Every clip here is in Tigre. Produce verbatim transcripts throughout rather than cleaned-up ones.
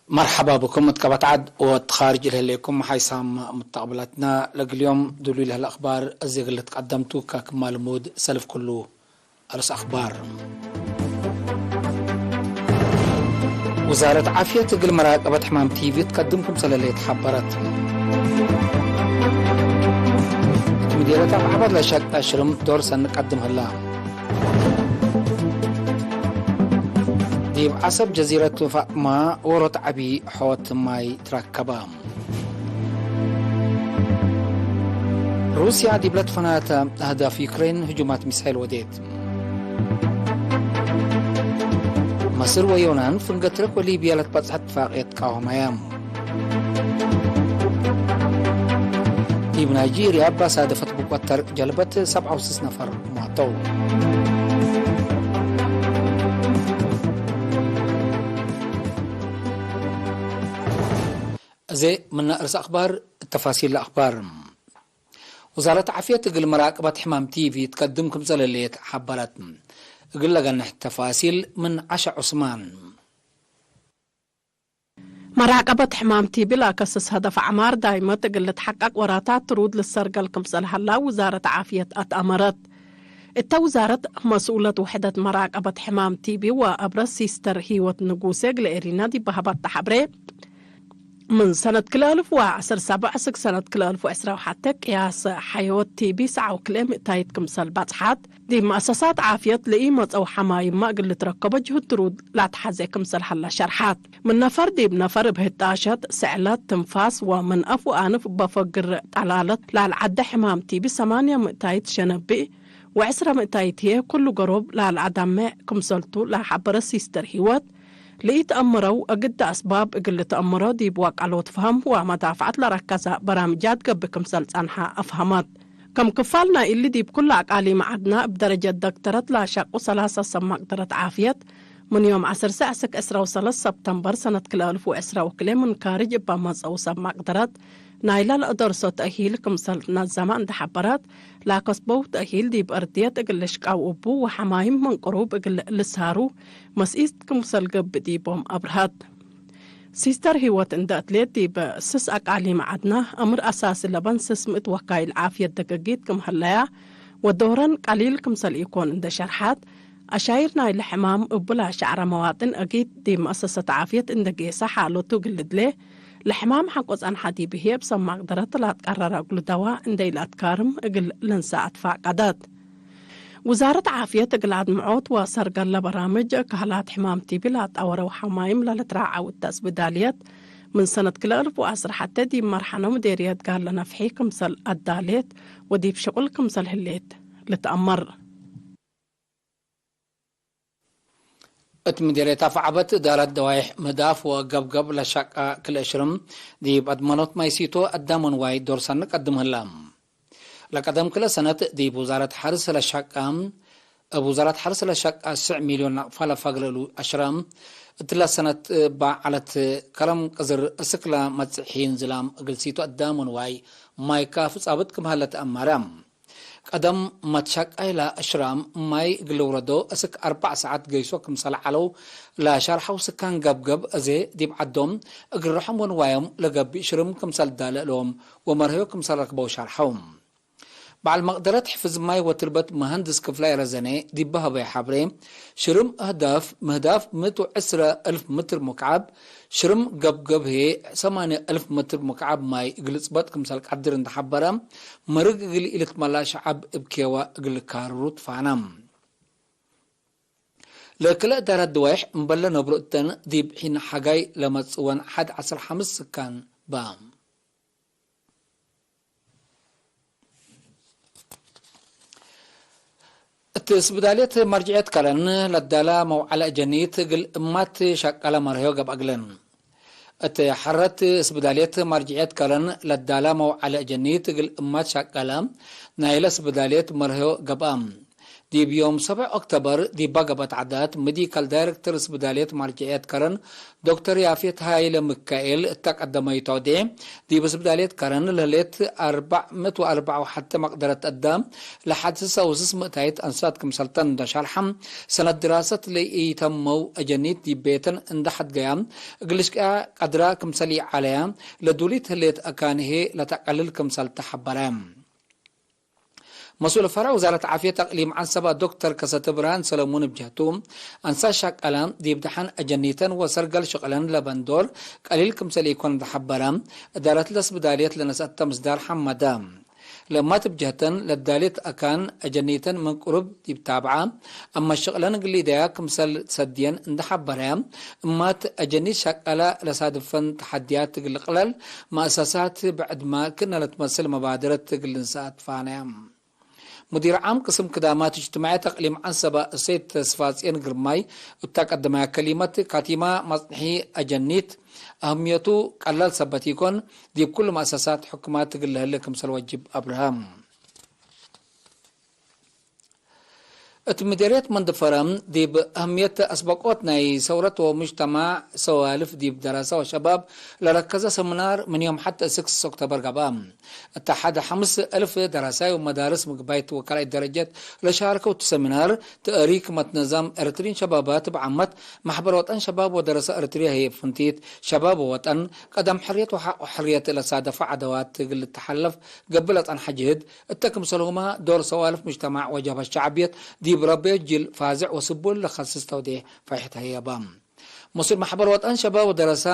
መርሐባ ብኩም እት ቀበት ዐድ ወእት ካርጅ ለህሌኩም ሓይሳም ሙተቅብላትና። ለእግል ዮም ዱሉይ ለህለ አክባር እዜ እግል ልትቀደም ቱ፣ ከክማ ልሙድ ሰልፍ ክሉ አርስ አክባር። ውዛረት ዓፍየት እግል መራቀበት ሕማም ቲቪ ትቀድም ክምሰለ ሌት ሐበረት። እት ምዴርየት አፍዐበት ለሸቀ ሽርም ዶር ሰኒ ቀድም ህላ። ዲብ ዐሰብ ጀዚረት ፋጥማ ዎሮት ዐቢ ሖት ማይ ትረከበ። ሩስያ ዲብ ለትፈናተ አህዳፍ ዩክሬን ህጁማት ሚሳይል ወዴት። መስር ወዮናን ፍንገ ትረክ ወሊብያ ለትበጽሐት እትፋቅየት ትቃወማያም። ዲብ ናይጄርያ ባሳደፈት ብቆት ተርቅ ጀልበት ሰብዓ ወስስ ነፈር ሟተው። እዜ ምነ እርስ አክባር፣ ተፋሲል ለአክባር። ውዛረት ዓፍየት እግል መራቅበት ሕማም ቲቪ ትቀድም ክምሰለ ሌት ሐበረት። እግል ለገንሕ ተፋሲል ምን ዐሸ ዑስማን። መራቀበት ሕማም ቲቢ ለአከስስ ሀደፍ አዕማር ዳይመት እግል ልትሐቀቅ ወራታት ትሩድ ልሰርገል ክምሰል ሀላ ውዛረት ዓፍየት አትአመረት። እተ ውዛረት መስኡለት ውሕደት መራቀበት ሕማም ቲቢ ወአብረስ ሲስተር ህይወት ንጉሴ እግለ ኤሪና ዲብ ሀባተ ሐብሬ፣ ምን ሰነት ክልኤ አልፍ ወዐስር ሰብዕ እስክ ሰነት ክልኤ አልፍ ወዕስራ ወሐቴ ቅያስ ሐዮት ቲቢ ሰብዓ ወክልኤ ምእታይት ክምሰል በጽሐት፣ ዲብ መአሰሳት ዓፍየት ለኢመጸው ሐማይመ እግል ልትረከቦ ጅሁድ ትሩድ ለአትሐዜ ክምሰል ሀላ ሸርሐት። ምን ነፈር ዲብ ነፈር እብ ህጣሸት፣ ስዕለት፣ ትንፋስ ወምን አፍ ወአንፍ በፈግር ጠላለት ለአልዐደ ሕማም ቲቢ ሰማንያ ምእታይት ሸነብእ ወዕስረ ምእታይት ህዬ ኩሉ ገሮብ ለአልአዳሜዕ ክምሰልቱ ለሐበረት ሲስተር ህይወት፣ ለኢተአምረው እግደ አስባብ እግል ልትአምሮ ዲብ ወቀሎት ፈሀም ወመዳፍዐት ለረከዘ በራምጃት ገብእ ክምሰል ጸንሐ አፍሀመት። ከም ክፋል ናይ እሊ ዲብ ኩለ አቃሊም ዐድና እብ ደረጀት ደክተረት ለሸቁ ሰላሰ ሰብ መቅደረት ዓፍየት፣ ምን ዮም ዐስር ሰዕ እስክ ዕስራ ወሰለስ ሰብተምበር ሰነት ክልኤ አልፍ ወዕስራ ወክልኤ ምን ካርጅ እበ መጽአው ሰብ መቅደረት፣ ናይለ ለአደርሶ ተእሂል ክምሰል ነዘመ እንዴ ሐበረት፣ ለከስበው ተእሂል ዲብ እርድየት እግል ልሽቃው እቡ ወሐማይም ምን ቅሩብ እግል ልሳሩ መስኢት ክምሰል ገብእ ዲቦም አብርሀት። ሲስተር ህይወት እንዴ አትሌት ዲብ ስስ አቃሊም ዐድና፣ አምር አሳሲ ለበን ስስ ምእት ወካይል ዓፍየት ደገጊት ክም ሀለያ ወዶረን ቀሊል ክምሰል ኢኮን እንዴ ሸርሐት፣ አሻይር ናይለ ሕማም እቡ ለአሸዕረ መዋጥን አጊድ ዲብ መአሰሰት ዓፍየት እንዴ ጌሰ ሓለቱ እግል ልድሌ፣ ለሕማም ሐቆ ጸንሐ ዲብ ህዬ እብ ሰብ መቅደረት ለአትቀረረ እግሉ ደዋ እንዴ ኢለአትካርም እግል ልንሰእ አትፋቀደት። ውዛረት ዓፍየት እግል አድምዖት ወሰርገለ በራምጅ ከህላት ሕማም ቲቢ ለአጣወረው ሐማይም ለልትራዐው እተ እስብዳልየት፣ ምን ሰነት ክልኤ አልፍ ወዐስር ሐቴ ዲብ መርሐነ ምዴርየት ጋለ ነፍሒ ክምሰል አዳሌት ወዲብ ሽቁል ክምሰል ህሌት ልትአመር። እት ምዴርየት አፍዐበት እዳረት ደዋይሕ ምህዳፍ ወገብገብ ለሸቀ ክልኤ ሽርም ዲብ አድመኖት ማይ ሲቶ አዳም ወንዋይ ዶር ሰኒ ቀድም ህለ። ለቀደም ክለ ሰነት ዲብ ውዛረት ሐርስ ለሸቀ፣ እብ ውዛረት ሐርስ ለሸቀ ስዕ ሚልዮን ናቅፋ ለፈግረ እሉ አሽረ፣ እትለ ሰነት እባ ዐለት ከረም ቅዝር እስክ ለመጽእ ሒን ዝላም እግል ሲቶ አዳም ወንዋይ ማይ ካፍ ጻብጥ ክም ሀለ ተአመረ። ቀደም መትሸቃይላ እሽራም ማይ እግል ልውረዶ እስክ አርበዕ ሰዓት ገይሶ ክምሰል ዐለው ለሸርሐው ስካን ገብገብ፣ እዜ ዲብ ዐዶም እግል ርሖም ወንዋዮም ለገብእ ሽርም ክምሰል ዳለ እሎም ወመርሀዮ ክምሰል ረክበው ሸርሐው። በዐል መቅደረት ሕፍዝ ማይ ወትርበት መሀንድስ ክፍላይ ረዘኔ ዲብ ሀበየ ሐብሬ፣ ሽርም እህዳፍ ምህዳፍ ምእት ወዕስረ እልፍ ምትር ሙክዐብ፣ ሽርም ገብገብ ህዬ ሰማንየ እልፍ ምትር ሙክዐብ ማይ እግል ልጽበጥ ክምሰል ቀድር እንዴ ሐበረ፣ መርግ እግል ኢልትመላእ ሸዐብ እብ ኬዋ እግል ልካርሩ ትፋነ። ለክልኤ እዳረት ደዋይሕ እምበል ለነብሮ እተን፣ ዲብ ሒን ሐጋይ ለመጽእወን ሐድ ዐስር ሐምስ ስካን በ። እት ስብዳልየት መርጅዕየት ከረን ለዳላ መውዓለ እጀኒት እግል እማት ሸቀለ መርህዮ ገብአ እግለን። እት ሐረት ስብዳልየት መርጅዕየት ከረን ለዳላ መውዓለ እጀኒት እግል እማት ሸቀለ ናይለ ስብዳልየት መርህዮ ገብአ። ዲብ ዮም ሰብዕ ኦክቶበር ዲባ ገበት ዐዳት ምዲካል ዳይረክተር ስብዳልየት ማርጀዕየት ከረን ዶክተር ያፌት ሀይለ ሚካኤል እተ ቀደመዩ ተውዴ፣ ዲብ ስብዳልየት ከረን ለህሌት አርበዕ ምእት ወአርበዕ ወሐቴ መቅደረት አዳም ለሐድሰ ወስስ ምእታይት አንሳት ክምሰልተን እንደ ሻልሐም፣ ሰነት ድራሰት ለኢተመው አጀኒት ዲብ ቤተን እንደ ሐድገያ እግል ልሽቅያ ቀድራ ክምሰል ኢዐለያ፣ ለዱሊት ህሌት አካን ህዬ ለተቀልል ክምሰል ተሐበረ። መስኡል ፈርዕ ውዛረት ዓፍየት አቅሊም ዐንሰበ ዶክተር ከሰተ ብርሃን ሰለሙን እብ ጀህቱ፣ አንሳት ሸቀለ ዲብ ደሐን አጀኒተን ወሰርገል ሽቅለን ለበን ዶር ቀሊል ክምሰል ኢኮን ተሐበረ። እዳረት ለስብዳልየት ለነስአተ ምስዳር ሐመደ። ለእማት እብ ጀህተን ለዳሌት አካን አጀኒተን ምን ቅሩብ ዲብ ታብዐ፣ አመ ሽቅለን እግል ኢደያ ክምሰል ሰድየን እንደ ሐበረ፣ እማት አጀኒት ሸቀለ ለሳድፈን ተሐድያት እግል ልቅለል፣ መአሰሳት ብዕድመ ክእነ ለትመስል መባደረት እግል ልንሰአት ፋነየ። ሙዲር ዓም ቅስም ክዳማት እጅትማዕየት አቅሊም ዐንሰበ እሴት ተስፋጽዮን ግርማይ እተ ቀደመያ ከሊመት፣ ካቲማ መጽንሒ አጀኒት አህምየቱ ቀላል ሰበት ኢኮን፣ ዲብ ኩሉ መአሰሳት ሕኩማት እግል ለህሌ ክምሰል ወጅብ አብርሀ። እት ምዴርየት መንደፈረ፣ ዲብ አህምየት አስበቆት ናይ ሰውረት ወሙጅተማዕ ሰዋልፍ ዲብ ደረሰ ወሸባብ ለረከዘ ሰምናር ምን ዮም ሐድ እስክ ስስ ኦክቶበር ገብአ። እተ ሐድ ሐምስ እልፍ ደረሳይ ወመዳርስ ምግባይት ወከልኣይ ደረጀት ለሻርከው እቱ ሰሚናር፣ ተእሪክ መትነዛም ኤረትርዪን ሸባባት እብ ዓመት፣ መሕበር ወጠን ሸባብ ወደረሰ ኤረትርያ ህዬ ፍንቲት፣ ሸባብ ወወጠን፣ ቀደም ሕርየት ወሐቅ ወሕርየት ለሳደፈ ዐደዋት እግል ልትሐለፍ ገብእ ለጸንሐ ጅህድ፣ እተ ክምሰልሁመ ዶር ሰዋልፍ ሙጅተማዕ ወጀብሀት ሸዕብየት ዲብ ረቤ ጅል ፋዝዕ ወስቡል ለከስስ ተውዴሕ ፈይሐት ህዬ በ። መስኡል መሕበር ወጠን ሸባብ ወደረሰ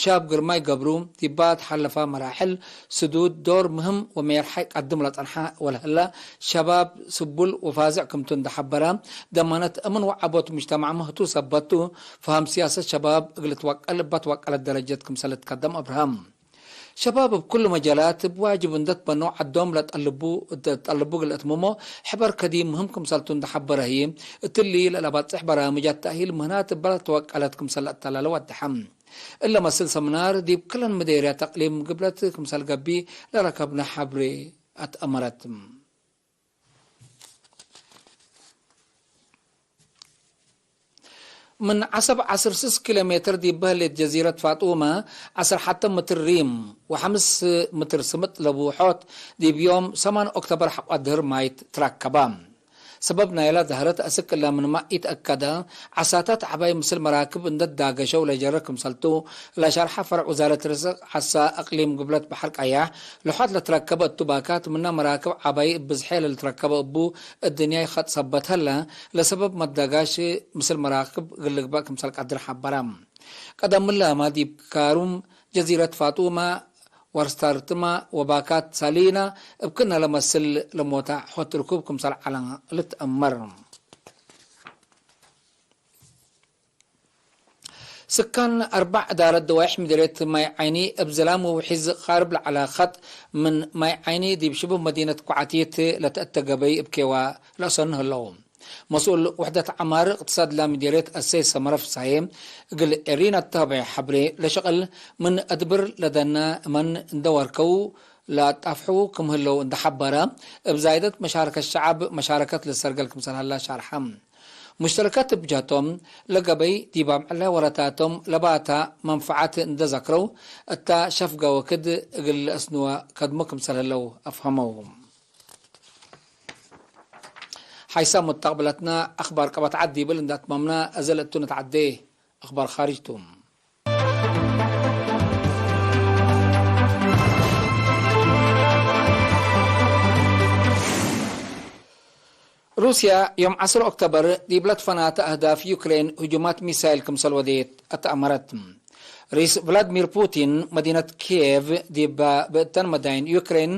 ሻብ ግርማይ ገብሩ፣ ዲባ ተሐለፈ መራሕል ስዱድ ዶር ምህም ወሜርሐ ቀድም ለጸንሐ ወለህለ ሸባብ ስቡል ወፋዝዕ ክምቱ እንደ ሐበረ፣ ደማነት አምን ወዐቦት ሙጅተማዕመ ህቱ ሰበት ቱ፣ ፈሀም ሲያሰት ሸባብ እግል ልትወቀል እበ ትወቀለት ደረጀት ክምሰል ልትከደም አብርሀ። ሸባብ እብ ኩሉ መጃላት እብ ዋጅብ እንደ ትበነው ዐዶም ለጠልቡ፣ እተ ጠልቡ እግል ለአትምሞ ሕበር ከዲም ምህም ክምሰልቱ እንደ ሐበረ ህዬ፣ እትሊ ለለበጽሕ በራምጃት ተእሂል ምህናት እበ ለትወቀለት ክምሰል ለአተላለ ወደሐ። እለ መስል ሰምናር ዲብ ክለን ምዴርያት አቅሊም ግብለት ክምሰል ገብእ ለረከብነ ሐብሬ አትአመረት። ምን ዐሰብ ዐስር ስስ ኪሎ ሜትር ዲብ በህሌት ጀዚረት ፋጡመ፣ ዐስር ሐተ ምትር ሪም ወሐምስ ምትር ስምጥ ለቡ ሖት፣ ዲብ ዮም ሰማን ኦክቶበር ሐቆ ድህር ማይት ትረከበ። ሰበብ ናይላ ዛህረት አስክ እላ ምንመ ኢተአከደ፣ ዐሳታት ዐባይ ምስል መራክብ እንደ ትዳገሸው ለጀረ ክምሰልቱ፣ ለሸርሐ ፈርዕ ውዛረት ርዝቅ ዐሳ እቅሊም ግብለት በሐር ቀያሕ፣ ለሖት ለትረከበ እቱ ባካት ምነ መራክብ ዐባይ እብ ብዝሐ ለልትረከበ እቡ፣ እድንያይ ኸጥ ሰበት ሀለ፣ ለሰበብ መዳጋሽ ምስል መራክብ እግል ልግበእ ክምሰል ቀድር ሐበረ። ቀደም ምንላመ ዲብ ካሩም፣ ጀዚረት ፋጡመ፣ ወርስታርትመ ወባካት ሳሊነ እብ ክእነ ለመስል ለሞተ ሖት ርኩብ ክምሰል ዐለ ልትአመር። ስካን አርበዕ እዳረት ደዋይሕ ምድርየት ማይ ዓይኒ እብ ዝላም ወውሒዝ ቃርብ ለዐለ ኸጥ ምን ማይ ዓይኒ ዲብ ሽቡህ መዲነት ኳዕቲት ለተአተ ገበይ እብ ኬዋ ለአሰኑ ህለው። መስኡል ውሕደት ዐማር እቅትሳድ ለምድርየት አሰይ ሰመረ ፍሳዬ እግል ኤሪን አተሀበየ ሐብሬ ለሸቅል ምን አድብር ለደነ እመን እንደ ወርከው ለአጣፍሑ ክም ህለው እንደ ሐበረ፣ እብ ዛይደት መሻረከት ሸዐብ መሻረከት ልሰርገል ክምሰል ሀላ ሻርሐ። ሙሽተረከት እብ ጀህቶም፣ ለገበይ ዲብ አምዕለ ወረታቶም ለባተ መንፈዐት እንደ ዘክረው፣ እተ ሸፍገ ወክድ እግል ለአስንወ ከድሞ ክምሰል ህለው አፍሀመው። ሐይሳ ሙተቅብለትነ አክባር ቀበት ዐድ ዲብል እንደ አትመምነ፣ እዘ ለእቱ ንትዐዴ አክባር ካርጅ ቱ። ሩስያ ዮም ዐስር ኦክቶበር ዲብ ለትፈናተ አህዳፍ ዩክሬን ህጁማት ሚሳይል ክምሰል ወዴት አተአመረት። ርኢስ ቭላድሚር ፑቲን መዲነት ኪየቭ ዲብ ብእተን መዳይን ዩክሬን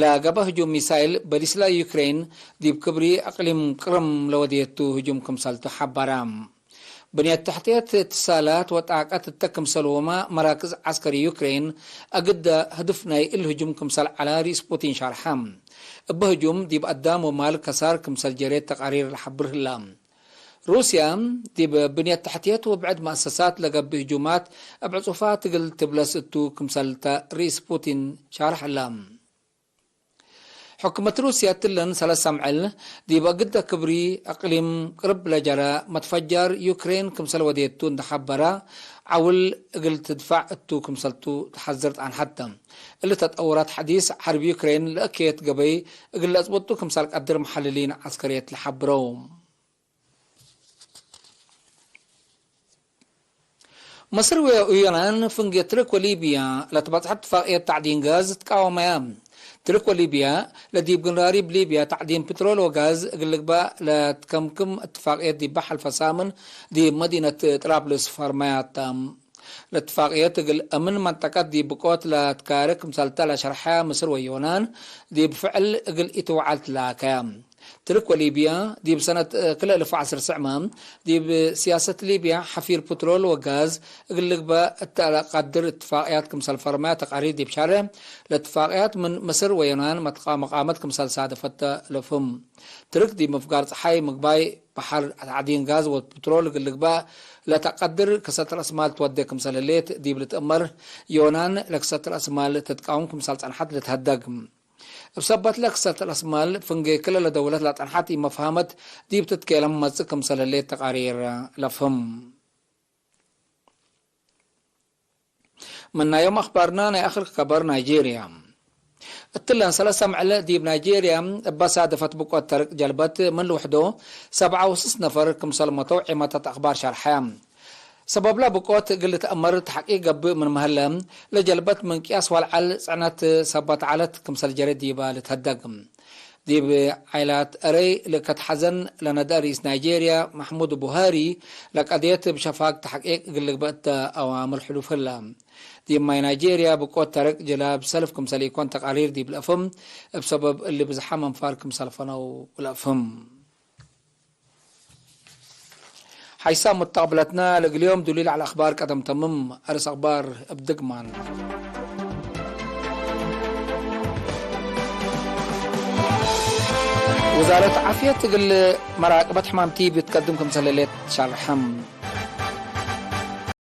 ለገብአ ህጁም ሚሳይል በሊስላ። ዩክሬን ዲብ ክብሪ አቅሊም ቅርም ለወዴቱ ህጁም ክምሰልቱ ሐበረ። ብንየት ተሕትየት፣ እትሳላት ወጣቀት እተ ክምሰልሁመ መራክዝ ዐስከሪ ዩክሬን አግደ ህድፍ ናይ እል ህጁም ክምሰል ዐለ ርኢስ ፑቲን ሸርሐ። እበ ህጁም ዲብ አዳም ወማል ከሳር ክምሰል ጀሬት ተቃሪር ለሐብር ህላ። ሩስያ፣ ዲብ ብንየት ተሕትየት ወብዕድ መአሰሳት ለገብእ ህጁማት እብ ዕጹፋት እግል ትብለስ እቱ ክምሰልተ ርኢስ ፑቲን ሻርሕ ህላ። ሕክመት ሩስየ እትለን ሰለስ ሰምዕል ዲብ አግደ ክብሪ እቅሊም ቅርብ ለጀረ መትፈጀር ዩክሬን ክምሰል ወዴቱ እንደ ሐበረ፣ ዐውል እግል ትድፋዕ እቱ ክምሰልቱ ተሐዝር ጸንሐተ። እሊ ተጠውራት ሐዲስ ሐርብ ዩክሬን ለእኬት ገበይ እግል ለአጽብጡ ክምሰል ቀድር መሐልሊን ዐስከርየት ለሐብረው። መስር ወዩናን ፍንጌ ትርክ ወሊብያ ለትበጽሐት እትፋቅየት ተዕዲን ጋዝ ትቃወመያ። ትርክ ወሊብያ ለዲብ ግንራሪብ ሊብያ ተዕዲን ፕትሮል ወጋዝ እግል ልግባእ ለትከምክም እትፋቅየት ዲብ ሐልፈ ሳምን ዲብ መዲነት ጥራብልስ ፈርመያታ። ለትፋቅየት እግል አምን መንጠቀት ዲብ ብቆት ለትካረ ክምሰልተ ለሸርሐ ምስር ወዮናን ዲብ ፍዕል እግል ኢትውዓል ትላከያ። ትርክ ወሊብያ ዲብ ሰነት ክልኤ እልፍ ወዐስር ስዕመ ዲብ ሲያሰት ሊብያ ሐፊር ፕትሮል ወጋዝ እግል ልግበእ እተ ለቀድር እትፋቅያት ክምሰል ፈርመያ ተቃሪር ዲብ ሻርሕ። ለእትፋቅያት ምን ምስር ወዮናን መትቃ-፣ መቃመት ክምሰል ሳደፈተ ለፍህም። ትርክ ዲብ ምፍጋር ጸሓይ ምግባይ በሐር ተዕዲን ጋዝ ወፕትሮል እግል ልግበእ ለተቀድር ክሰት ረአስማል ትወዴ ክምሰል ህሌት ዲብ ልትአመር፣ ዮናን ለክሰት ረአስማል ትትቃወም ክምሰል ጸንሐት ልትሀደግ። እብ ሰበት ለክሰት ረአስማል ፍንጌ ክለ ለደውለት ለጸንሐት ኢመፍሀመት ዲብ ትትኬለም መጽእ ክምሰል ህሌት ተቃሪር ለፍህም። ምን ናይ ዮም አክባርና ናይ አክር ከበር ናይጄርያ። እትለን ሰለሰ መዕለ ዲብ ናይጄርያ እበ ሳደፈት ብቆት ተርቅ ጀልበት ምን ልውሕዶ ሰብዓ ወስስ ነፈር ክምሰል መተው ዔመተት አክባር ሸርሐ። ሰበብለ ብቆት እግል ልትአመር ተሕቂቅ ገብእ ምን መህለ፣ ለጀልበት ምን ቅያስ ወልዐል ጽዕነት ሰበት ዐለት ክምሰል ጀረ ዲበ ልትሀደግ። ዲብ ዓይላት እረይ ልከትሐዘን ለነድአ ርኢስ ናይጄርያ መሕሙድ ቡሃሪ፣ ለቀድየት እብ ሸፋግ ተሕቂቅ እግል ልግበእ እተ አዋምር ሕሉፍ ህለ። ዲብ ማይ ናይጄርያ ብቆት ተርቅ ጅላብ ሰልፍ ክምሰል ኢኮን ተቃሪር ዲብ ለአፍም፣ እብ ሰበብ እሊ ብዝሓም አንፋር ክምሰል ፈነው ለአፍም። ሓይሳም ሙተቅብለትና ለእግል ዮም ዱሊል ዐለ አክባር ቀደም ተምም። አርስ አክባር እብ ድግማን። ውዛረት ዓፍየት እግል መራቅበት ሕማም ቲቢ ትቀድም ክምሰል ህሌት ሸርሐም።